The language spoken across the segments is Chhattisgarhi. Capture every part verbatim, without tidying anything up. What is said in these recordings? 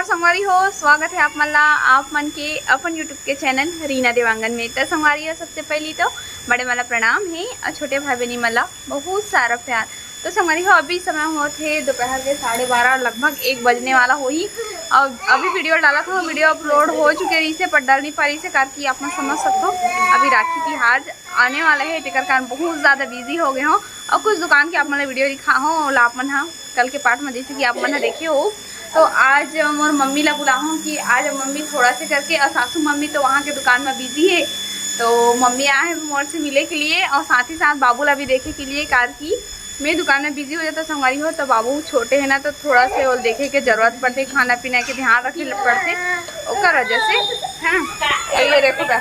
संगवारी हो, स्वागत है आप मन ला, आप मन के अपन YouTube के चैनल रीना देवांगन में। त संगवारी हो, सबसे पहली तो बड़े मन ला प्रणाम हे और छोटे भाई बहनी मन ला बहुत सारा प्यार। तो संगवारी हो, अभी समय होत हे दोपहर के साढ़े बारह, लगभग एक बजने वाला होही। और अभी वीडियो डालत हों, वीडियो अपलोड हो चुके रहिसे, पर डाल नहीं पा रहिसे, काबर कि आप मन समझ सकथो, अभी राखी तिहार आने वाला हे, तेकर कारण बहुत ज़्यादा बिजी हो गए हों। और कुछ दुकान के आप मन ला वीडियो दिखाहों, ओला आप मन हा कल के पार्ट में, जैसे कि आप मन हा देखे हो। तो आज मोर मम्मी ला बुलाहों कि आज मम्मी थोड़ा से करके, और सासू मम्मी तो वहाँ के दुकान में बिजी हे, तो मम्मी आए हे मोर से मिले के लिए और साथ ही साथ बाबू ला भी देखे के लिए, काबर कि मैं दुकान में बिजी हो जाता संगवारी हो, तो बाबू छोटे हे ना, तो थोड़ा से ओला देखे के जरूरत पड़थे, खाना पीना के ध्यान रखे पड़थे, ओकर वजह से, है ना। और ये देखो बे,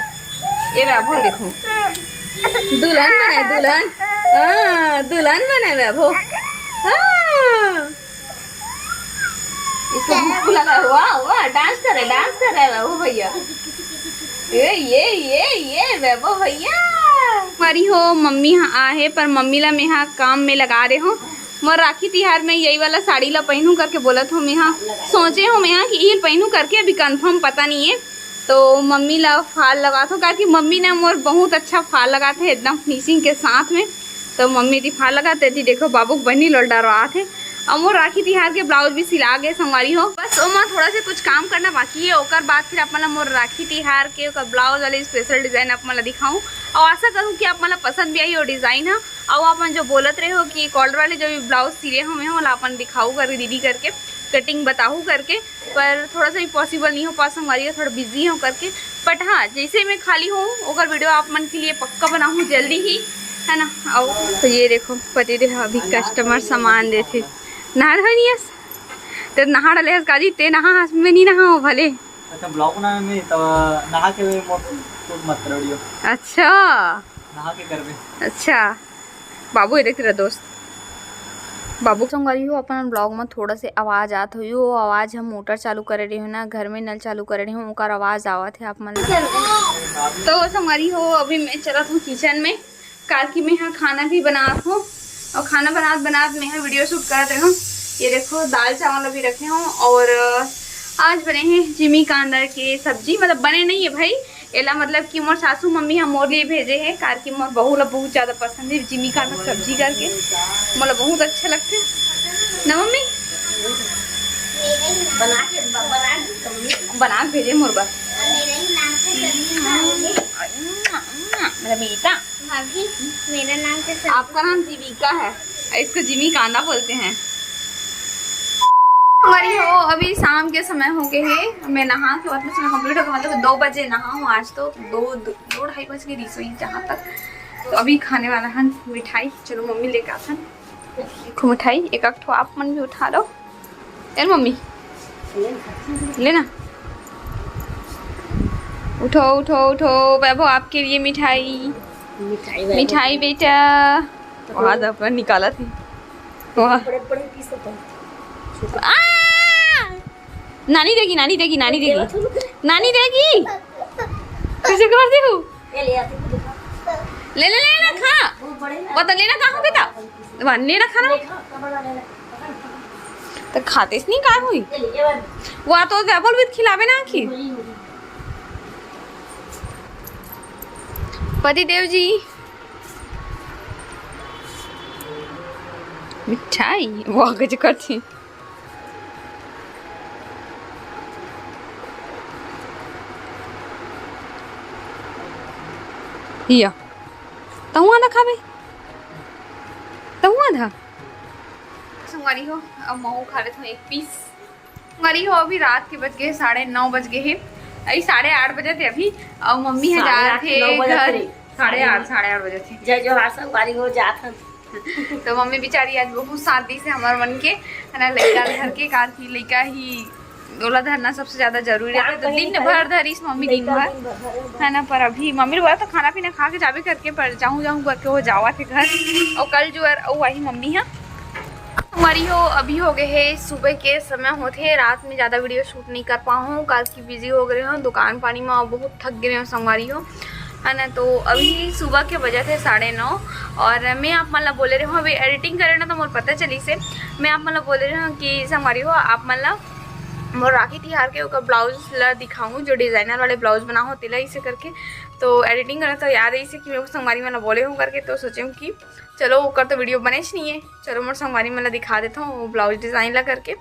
ये वैभव देखो, दुल्हन बने, दुल्हन, हाँ, दुल्हन बने वैभव, हाँ। इसको भूख लगा है, वाह, वाह, डांस कर रहे, डांस कर रहे वैभव भैया। ए, ये, ये, ये, वैभव भैया। संगवारी हो, मम्मी हा आहे, पर मम्मी ला मैं हा काम में लगा रहे हों। मोर राखी तिहार में यही वाला साड़ी ला पहनू करके बोलत हों मैं हा। सोचे हों मैं हा कि ये पहनू करके, अभी कंफर्म पता नहीं है। तो मम्मी ला फाल लगात हों, काबर कि मम्मी ने मोर बहुत अच्छा फाल लगात हे, एकदम फिनिशिंग के साथ में। तो मम्मी दी फाल लगात हे, दी देखो बाबू के बहिनी लोल डरवात हे। और मोर राखी तिहार के ब्लाउज भी सिला गए संगवारी हो, बस ओमा थोड़ा से कुछ काम करना बाकी है। ओकर बाद फिर आप मन ला मोर राखी तिहार के ओकर ब्लाउज वाले स्पेशल डिजाइन आप मन ला दिखाऊं, और आशा करूं कि आप मन ला पसंद भी आई वो डिजाइन ह। और आप मन जो बोलत रहे हो कि कॉलर वाले जो भी ब्लाउज सिले हो मैं, ओला अपन दिखाऊ करके, दीदी करके कटिंग बताऊ करके, पर थोड़ा सा भी पॉसिबल नहीं हो पास संगवारी हो, थोड़ा बिजी हो करके। बट हाँ, जैसे मैं खाली हूँ ओकर वीडियो आप मन के लिए पक्का बनाऊँ जल्दी ही, है ना। आओ तो ये देखो पति देव अभी कस्टमर सामान देथे। नहा धोए नहीं हस? ते नहा डले हस काजी, ते नहा हस, मैं नहीं नहा हो भले। अच्छा, ब्लॉग बनाने में तो नहा के भी मत, मत करो वीडियो। अच्छा। नहा के करबे। अच्छा। बाबू ये देख रहा दोस्त, बाबू संगवारी हो, अपन ब्लॉग में थोड़ा से आवाज आत होही, वो आवाज हम मोटर चालू करे रहे हो ना, घर में नल चालू करे रहे हो, ओकर आवाज आवत है आप मन ला। तो संगवारी हो, अभी मैं चलत हूँ किचन में, काबर कि मैं हा खाना भी बनात हूँ और खाना बनात बनात मैं हा वीडियो शूट करत रहे हूँ। ये देखो दाल चावल अभी रखे हूँ और आज बने हैं जिमी कांदा के सब्जी, मतलब बने नहीं है भाई, एला मतलब कि मोर सासू मम्मी ह मोर लिए भेजे हे, काबर कि मोर बहू ला बहुत ज्यादा पसंद है जिमी कांदा सब्जी करके, मोला बहुत अच्छा लगथे ना मम्मी। बना के, ब-, बना के मम्मी। बना के भेजे मोर बर। मेरे ही नाम से सब्जी खाओगे। मेरा बेटा। भाभी, मेरा नाम से सब्जी। आपका नाम जीविका है, इसको जिमी कांदा बोलते हैं। संगवारी हो, अभी शाम के समय हो गए हे, मैं नहा के मतलब समय कंप्लीट हो गया, मतलब दो बजे नहा हूँ आज तो, दो, दो, दो ढाई बज गए रसोई जहाँ तक। तो अभी खाने वाला हन मिठाई, चलो मम्मी लेके आथन एक ठो मिठाई, एक आध ठो आप मन भी उठा लो। ए मम्मी, लेना, उठो उठो उठो, वैभव आपके लिए मिठाई, मिठाई, मिठाई बेटा। वहाँ तो अपन निकाला थी। वाह। बड़े, बड़े पीस होते हैं। आ! नानी देगी, नानी देगी, नानी देगी, नानी देगी। कैसे कर दी हूँ? ये ले आती हूँ, दिखा। ले, ले, ले, ले, खा। वो बड़े ना। वो तो लेना कहाँ हो बेटा? वहाँ लेना खाना। ले खा, का बड़ा लेना। तो खाते नहीं, का हुई? ये ले, ये वाली। वो तो वैभव भी खिलावे ना आखिर। बड़ी होगी। पति देव जी। मिठाई, वो आगे जो करती। या। तहुआ ना खाबे? तहुआ था। संगवारी हो, अब महू खा लेत हूँ एक पीस। संगवारी हो, अभी रात के बज गए, साढ़े नौ बज गए हे। अभी साढ़े आठ बजे थे अभी, और मम्मी है जा रहे थे घर। साढ़े आठ, साढ़े आठ बजे थे। जय जोहार संगवारी हो, जात हन। तो मम्मी बेचारी आज बहुत साथ दी से हमार मन के, है ना, लइका घर के, काबर कि लइका ही ओला धरना सबसे ज्यादा जरूरी रहता है। तो दिन भर धरिस मम्मी, दिन भर, है ना। पर अभी मम्मी बोला तो खाना पीना खा के जाबे करके, पर जाऊँ जाऊँ करके वो जावा थे घर, और कल जो है वो वही मम्मी है। संगवारी हो, अभी हो गए है सुबह के समय होते, रात में ज्यादा वीडियो शूट नहीं कर पाऊँ, काबर कि बिजी हो गए हूँ दुकान पानी में, बहुत थक गए हूँ संगवारी हो, है ना। तो अभी सुबह के बजे थे साढ़े नौ, और मैं आप मन ला बोले रहे हूँ, अभी एडिटिंग करे ना तो मोर पता चली से, मैं आप मन ला बोले रहे हूँ कि संगवारी हो, आप मन ला मोर राखी तिहार के ओकर ब्लाउज ला दिखाऊँ, जो डिजाइनर वाले ब्लाउज बना हो तेला, इसे करके। तो एडिटिंग करना तो याद है इसे कि मैं संगवारी मन ला बोले हूँ करके, तो सोचे हूँ कि चलो ओकर तो वीडियो बने नहीं है, चलो मोर संगवारी मन ला दिखा देता हूँ वो ब्लाउज डिजाइन ला करके,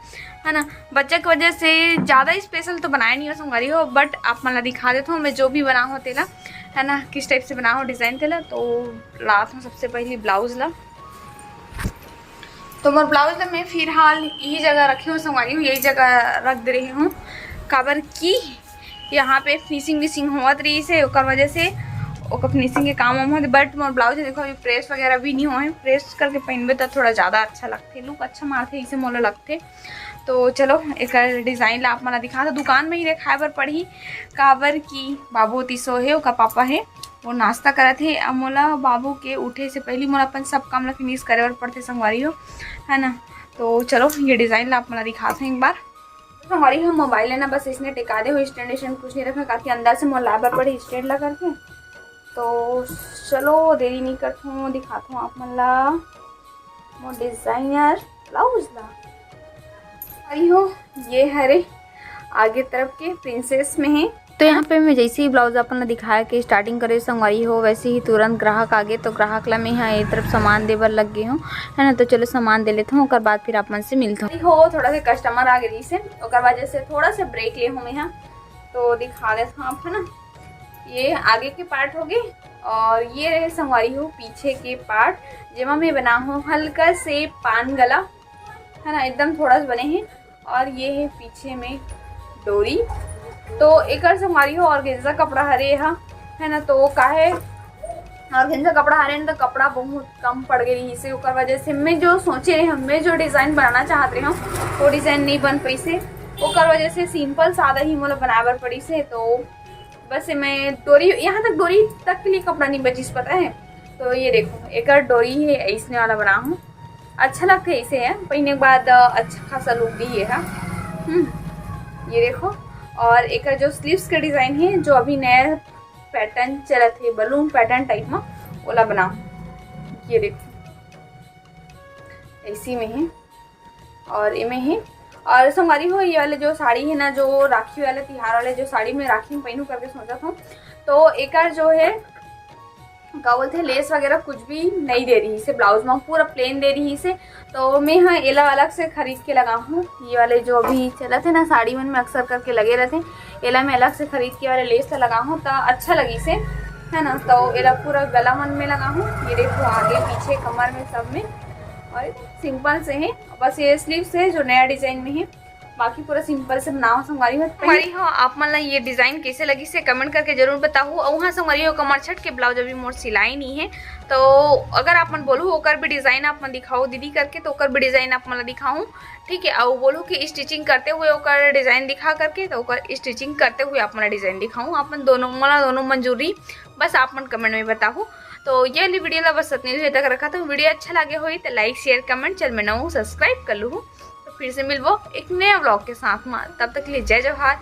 है ना। बच्चा के वजह से ज़्यादा स्पेशल तो बनाए नहीं हो संगवारी हो, बट आप मन ला दिखा देता हूँ मैं जो भी बना हो तेला, है ना, किस टाइप से बना हो डिजाइन तेला। तो लात हूँ सबसे पहली ब्लाउज ला। तो मोर ब्लाउज ला मैं फिलहाल यही जगह रखी हूँ संगवारी हो, यही जगह रख दे रही हूँ, काबर कि यहाँ पे फिनिशिंग विशिंग होवत रही से, ओकर वजह से ओकर फिनिशिंग के काम वाम होत। बट मोर ब्लाउज देखो, अभी प्रेस वगैरह भी नहीं हुआ है, प्रेस करके पहनबे तो थोड़ा ज़्यादा अच्छा लगथे, लुक अच्छा मारथे, इसे मोला लगथे। तो चलो एकर डिजाइन ला आप मन ला दिखा दो। दुकान में ही देखाए बर पड़ही, काबर कि बाबू तीसो है, ओकर पापा है, वो नाश्ता करत है। अब मोला बाबू के उठे से पहले मोला अपन सब काम ला फिनिश करे बर पड़थे संगवारी हो, है ना। तो चलो ये डिजाइन ला आप मन ला दिखात हूँ एक बार। संगवारी हो, मोबाइल लेना बस इसने टिका दे हो, स्टैंड स्टैंड कुछ नहीं रखा, काकि अंदर से मोला लाए बर पड़े स्टैंड ला करके। तो चलो देरी नहीं करत हूँ, दिखात हूँ आप मन ला मोर डिजाइनर ब्लाउज ला। संगवारी हो, ये हरे आगे तरफ के प्रिंसेस में है। तो यहाँ पे मैं जैसे ही ब्लाउज अपन ला दिखाए के स्टार्टिंग करे संगवारी हो, वैसे ही तुरंत ग्राहक आगे, तो ग्राहक ला मैं यहाँ ये तरफ सामान दे बर लग गई हूँ, है ना। तो चलो सामान दे लेता हूँ, ओकर बाद फिर आप मन से मिलता हूँ। हो, थोड़ा सा कस्टमर आ गई से, ओकर वजह से थोड़ा सा ब्रेक ले हूँ मैं यहाँ। तो दिखा देता हूँ आप, है ना, ये आगे के पार्ट हो गए और ये रहे संगवारी हो पीछे के पार्ट, जेमा मैं बना हूँ हल्का से पान गला, है ना, एकदम थोड़ा सा बने हैं। और ये है पीछे में डोरी। तो एकर संगवारी हो ऑर्गेन्जा कपड़ा हरे हा, है ना, तो वो का है, ऑर्गेन्जा कपड़ा हरे न, तो कपड़ा बहुत कम पड़ गई इसे, ओकर वजह से मैं जो सोचे रहे हूँ, मैं जो डिजाइन बनाना चाहत रहे हूँ, वो डिजाइन नहीं बन पैसे, ओकर वजह से सिंपल सादा ही मोला बनाए बर पड़ी से। तो बस मैं डोरी, यहाँ तक डोरी तक के लिए कपड़ा नहीं बचिस, पता है। तो ये देखो, एकर डोरी है, इसने वाला बना हूँ, अच्छा लगता है इसे, है, पहनने के बाद, अ, अच्छा खासा लुक भी है, हाँ। हम्म, ये देखो, और एकर जो स्लीव्स का डिजाइन है, जो अभी नया पैटर्न चलत है, बलून पैटर्न टाइप में, ओला बना हूँ। ये देखो, इसी में है और इमे ही। और संगवारी हो, ये वाले जो साड़ी है ना, जो राखी वाले तिहार वाले जो साड़ी में राखी में पहनू करके सोचत हूँ, तो एकर जो है का बोलते हैं, लेस वगैरह कुछ भी नहीं दे रही इसे, ब्लाउज में पूरा प्लेन दे रही इसे। तो मैं हाँ एला अलग से खरीद के लगा हूँ, ये वाले जो अभी चलत है ना साड़ी मन में अक्सर करके लगे रहते हैं, एला मैं अलग से खरीद के वाले लेस ला लगा हूँ, तो अच्छा लगी से, है ना। तो एला पूरा गला मन में लगा हूँ, ये देखो आगे पीछे कमर में सब में, और सिंपल से है, बस ये स्लीव्स है जो नया डिजाइन में है, बाकी पूरा सिंपल से बनाओ संगवारी हो। संगवारी हो, आप मन ला ये डिजाइन कैसे लगी से कमेंट करके जरूर बताहू। और वहाँ संगवारी हो, कमर छट के ब्लाउज अभी मोर सिलाई नहीं है, तो अगर आप मन बोलू ओकर भी डिजाइन आप मन दिखाओ दीदी करके, तो ओकर भी डिजाइन आप मन ला दिखाऊँ, ठीक है। और बोलू कि स्टिचिंग करते हुए ओकर डिजाइन दिखा करके, तो ओकर स्टिचिंग करते हुए आप मन ला डिजाइन दिखाऊँ। आप मन दोनों, मोला दोनों मंजूरी, बस आप मन कमेंट में बताहू। तो ये वाली वीडियो ला बस इतने तक रखा था। वीडियो अच्छा लगे होई तो लाइक, शेयर, कमेंट, चैनल में नवा हो, सब्सक्राइब कर लूँ। तो फिर से मिलबो एक नया ब्लॉग के साथ में, तब तक के लिए जय जोहार,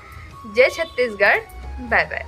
जय छत्तीसगढ़, बाय बाय।